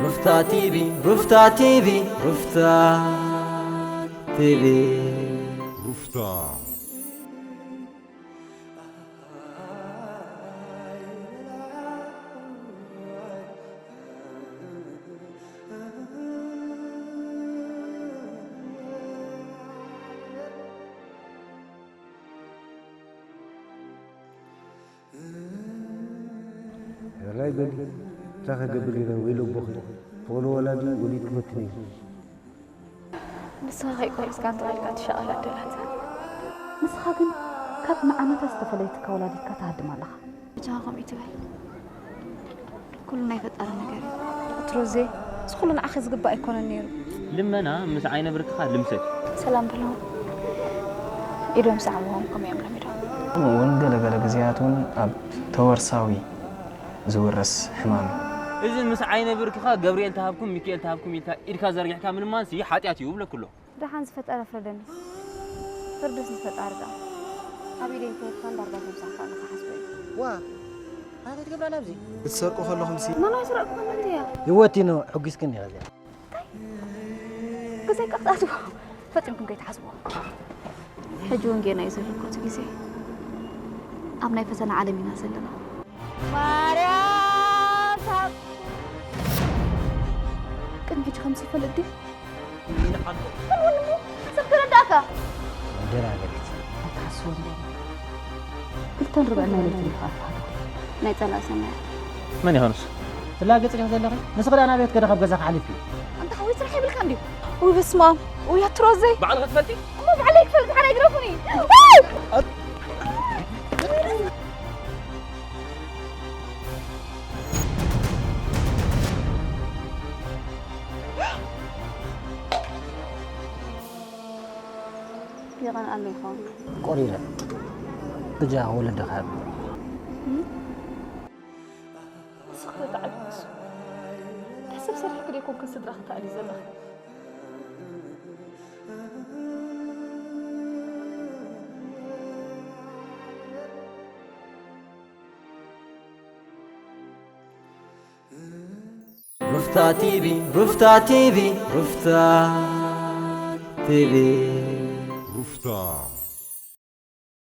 ሩፍታ ቲቪ፣ ሩፍታ ቲቪ፣ ሩፍታ ቲቪ። ሩፍታ። ሄራይ በሊ፣ እንታይ ከገብር ኢለ ወይለ ኣቦኺ፣ ፈቕዶ ወላዲ ወሊድኪ ፈትኒ እዩ። ንስኻ ከይቆረጽካ እንተቐልካ ትሻቐል ኣደላት። ንስኻ ግን ካብ ንዓመታት ዝተፈለየትካ ወላዲትካ ትሃድም ኣለኻ። ብጃኻ ከምኡ ትበል። ኩሉ ናይ ፈጣሪ ነገር እዩ። ትሮዜ፣ እዚ ኩሉ ንዓኺ ዝግባእ ኣይኮነን ነይሩ። ልመና ምስ ዓይነ ብርክኻ ልምሰት። ሰላም በሎም። ኢዶም ሰዓብዎም ከምኡ እዮም ለሚዶም። ከምኡ እውን ገለገለ ግዜያት እውን ኣብ ተወርሳዊ ዝውረስ ሕማም እዩ። እዚ ምስ ዓይነ ብርክኻ ገብርኤል ተሃብኩም ሚካኤል ተሃብኩም ኢልካ ኢድካ ዘርጊሕካ ምልማንሲ ሓጢኣት እዩ እብለኩ ኣለኹ። ደሓን ዝፈጠረ ፍረደኒ። ፍርድስ ንፈጣሪ ደኣ። ኣብ ኢደይ ከየድካን ዳርጋ ከምሳኻ ኣለኻ ሓስበ እዩ። ዋ ኣታ ትገብራ ናብዚ ክትሰርቁ ከለኹም ሲ መን ኣይስረቅኩ ከምንቲ እያ። ይወቲኖ ሕጊስክን ኢኻ እዚኣ ግዜ ቀቕጣትዎ ፈጺምኩም ከይትሓስብዎ። ሕጂ እውን ጌና እዩ ዘሎ እቲ ግዜ። ኣብ ናይ ፈተና ዓለም ኢና ዘለና። ማርያም ቅድሚ ሕጂ ከምዚ ይፈልጥ ድዩ? ሰብ ተረዳእካ ደራገሪት ኣይትሓስቦ እንደ ክልተን ርብዕን ናይ ለይቲ ንፍቓድ ተሃድኹ። ናይ ጸላእ ሰማያት መን ይኾንስ? ትላገጽ ዲኺ ዘለኺ? ንስኺ ደኣ ናበይ ከደ ካብ ገዛኺ ሓሊፍኪ? ኣንታ ሓወይ ስራሕ የብልካ እንድዩ። ውይ በስመ ኣብ ውይ ኣትሮዘይ ባዕልኺ ትፈልጢ? እሞ ባዕለይ ክፈልጥ ሓዳይ ግረፉኒ። ይቐንኣሉ ይኸውን። ቆሪረ ብጃኻ ወለድኻ ሃብ ንስኺ ተተዓቢሱ ሕስብ ሰሪሕኪ ዶ ኣይኮንክን ስድራኺ ተኣልዩ ዘለኺ? ሩፍታ ቲቪ ሩፍታ ቲቪ ሩፍታ ቲቪ ሩፍታ